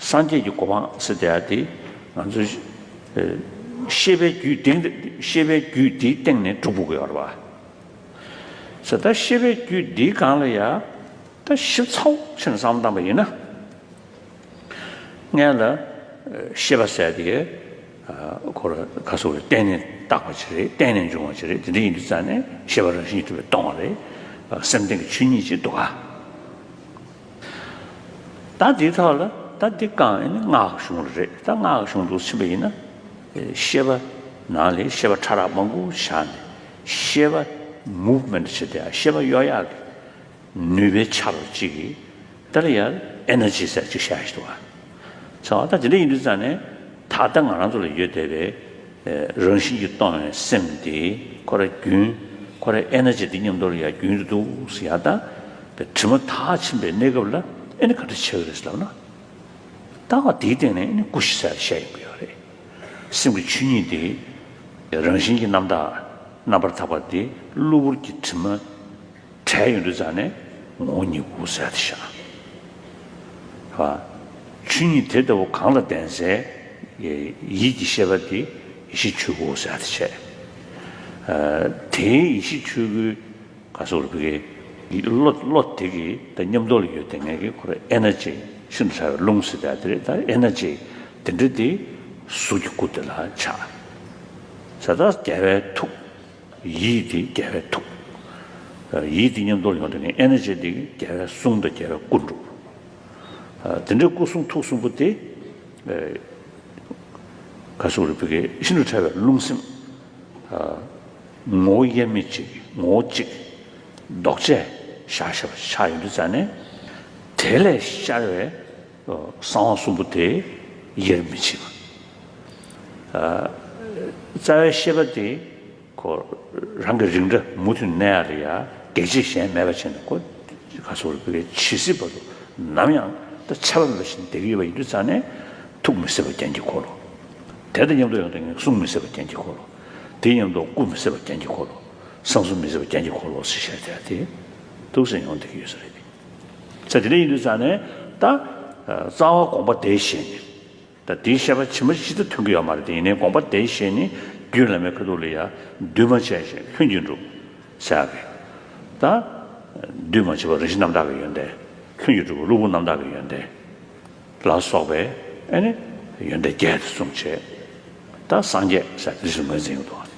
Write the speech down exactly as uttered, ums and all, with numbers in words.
སངས་རྒྱས་ཀྱི་གོ་འཕང་ཟེར་དེ་ཡ་དེ་ང་ཚོ་ཤེས་པའི་རྒྱུད་སྟེང་ཤེས་པའི་རྒྱུད་དེའི་སྟེང་ནས་སྒྲུབ་དགོས་ཀྱི་ཡོད་རེད་བ། ཟེར་ད་ཤེས་པའི་རྒྱུད་འདིའི་སྒང་ལ་ཡ་ད་ཞིབ་ཚགས་པོ་བྱས་ནས་བསམ་བློ་བཏང་པ་ཡིན་ན། སྔོན་ལ་ཤེས་པ་ཟེར་དེ་ཁོ་ར་ག་སོགས་རེད། བརྟེན་ནས་བཏགས་པ་ཅིག་རེད། བརྟེན་ནས་འབྱུང་བ་ཅིག་རེད། དེ་འདྲ་ཡིན་དུས་ཙང་ནས་ཤེས་པ་རང་བཞིན་གྱིས་གྲུབ་པས་སྟོང་བ་རེད། སེམས་རྟེན་གྱི་ཆོས་ཉིད་ཅིག་འདུག་ག་ད་འདིའི་ཐོག་ལ་ད་འདི་གང་ཡིན་ན་སྔགས་གཞུང་ལ་རེད། ད་སྔགས་གཞུང་དུ་ཕྱིན་པ་ཡིན་ན། ཤེས་པ་ནང་ལས་ཤེས་པ་ཕྲ་རགས་མང་པོ་བཞག་ནས་ཤེས་པ་མུབ་མེན་ཊི་བྱེད་དེ་ཤེས་པ་གཡོ་ཡག་གི་ནུས་པའི་ཆ་རོ་གཅིག་གིས་ད་ལ་ཡར་ཨེ་ནར་ཇི་ཟེར་གཅིག་བཞག་ཞིག་འདུག་ག་ཚང་མ་ད་དེ་འདྲ་ཡིན་དུས་ཙང་ནས་ད་ལྟ་ང་རང་ཚོ་ལ་ཡོད་བསྡད་པའི་རང་བཞིན་གྱིས་སྟོང་བའི་སེམས་དེ་ཁོ་ར་རྒྱུན་ཁོ་ར་ཨེ་ནར་ཇི་དེ་མཉམ་དུ་ལ་ཡར་རྒྱུན་དུ་འདུག་ཟེར་ཡ། ད་དྲི་མ་དག་ཕྱིན་པའི་གནས་སྐབས་ལ་ཨེ་ནི་ག་འདྲ་བྱེད་ཀྱི་རེད་ལབ་ན། ལྟ་བ་དེའི་སྟེང་ནས་ནི་སྐུ་ཞེས་བཤད་ཡོང་གི་ཡོད་རེད། སེམས་ཀྱི་ཆོས་ཉིད་དེ་རང་བཞིན་གྱི་རྣམ་དག་རྣམ་པར་དག་པ་དེ་གློ་བུར་གྱི་དྲི་མ་བྲལ་ཡོང་དུས་ཙང་ནས་ངོ་བོ་ཉིད་སྐུ་ཟེར་དེ་བཞག་ཆོས་ཉིད་དེ་ལྟ་བུ་གང་ལ་ལྡན་སའི་ཡིད་ཀྱི་ཤེས་པ་དེ་ཡེ་ཤེས་ཆོས་སྐུ་ཟེར་དེ་བྱས། དེའི་ཡེ་ཤེས་ཆོས་སྐུའི་ག་སོགས་རུ་བི་ཀའི་བློ་བློ་དེ་གི་ད་མཉམ་དུ་ལ་ཡོད་དེ་ངས་ཀྱི་ཁོ་ར་ཨེ་ནར་ཇི་ཤིན་ཏུ་ཕྲ་བའི་རླུང་ཟེར་ད་དེ་རེད། ད་ཨེ་ནར་ཇི་དེ་འདྲ་དེ་གཟུགས་ཀྱི་སྐུ་དེ་ལ་ཆགས། ས་ད་རྒྱལ་བའི་ཐུགས། ཡིད་དེ་རྒྱལ་བའི་ཐུགས། ཡིད་དེ་མཉམ་དུ་ལ་ཡོང་དེ་ངས་ཨེ་ནར་ཇི་དེ་རྒྱལ་བའི་གསུང་དང་རྒྱལ་བའི་སྐུ་འགྲུབ། དེ་འདྲའི་སྐུ་གསུང་ཐུགས་གསུམ་པོ་དེ། ག་སོགས་རུ་བི་ཀའི་ཤིན་ཏུ་ཕྲ་བའི་རླུང་སེམས། ངོ་བོ་དབྱེར་མེད་ཅིག་ངོ་བོ་གཅིག་ལྡོག་ཆས་བཞག་བཞག་པ་ཆགས་ཡོང་དུས་ཙང་ནས། དེ་ལས་ཤར་བའི་གསང་བ་གསུམ་པོ་དེ་དབྱེར་མི་ཕྱེད་པ། རྩ་བའི་ཤེས་པ་དེ་ཁོ་རང་གི་རིགས་འདྲ་མུ་མཐུད་གནས་ཡ་ལ་ཡ་གེགས་བྱེད་གཞན་མེད་པ་བྱས་ནས་ཁོ་ག་སོགས་རུ་བི་ཀའི་ཇི་སྲིད་བར་དུ་ནམ་ཡང་ད་ཆད་པ་མེད་པ་བཞིན་བསྡད་ཀྱི་ཡོད་པ་ཡིན་དུས་ཙང་ནས་ཐུགས་མི་སྲིད་པ་རྒྱན་གྱི་འཁོར་ལོ། དེ་དང་མཉམ་དུ་ཡོང་དུས་ངས་གསུང་མི་སྲིད་པ་རྒྱན་གྱི་འཁོར་ལོ། དེ་མཉམ་དུ་སྐུ་མི་སྲིད་པ་རྒྱན་གྱི་འཁོར་ལོ། གསང་གསུམ་མི་སྲིད་པ་རྒྱན་གྱི་འཁོར་ལོ་ཟེར་བཤད་དེ་དེ་ཐུགས་སུ་ཡོང་བསྡད་ཀྱི་ཡོད་ས་རེད། ས་དེ་འདྲ་ཡིན་དུས་ཙང་ནས་ད་རྩ་བ་དགོངས་པ་དེ་བཞེས་ནས་ད་དེའི་བཤད་པ་ཇི་མ་ཇི་ལྟར་ཐོན་གྱི་ཡོད་མ་རེད། དེ་ཡིན་ནའི་དགོངས་པ་དེ་བཞེས་ནས་རྒྱུད་བླ་མའི་ཁ་ཐུག་ལ་ཡ་འདུས་མ་བྱས་ཤིང་ལྷུན་གྱིས་གྲུབ་ཟེར་ཡ་གི་ད་འདུས་མ་བྱས་པ་རང་བཞིན་རྣམ་དག་གི་ཡོན་ཏན། ལྷུན་གྱིས་གྲུབ་པ་གློ་བུར་རྣམ་དག་གི་ཡོན་ཏན་ལ་སོགས་པའི་ཨེ་ནི་ཡོན་ཏན་བརྒྱད་དེ་གསུངས་བྱས། ད་སངས་རྒྱས་ཟེར་དེ་ཚོ་ངོས་འཛིན་གྱི་འདུག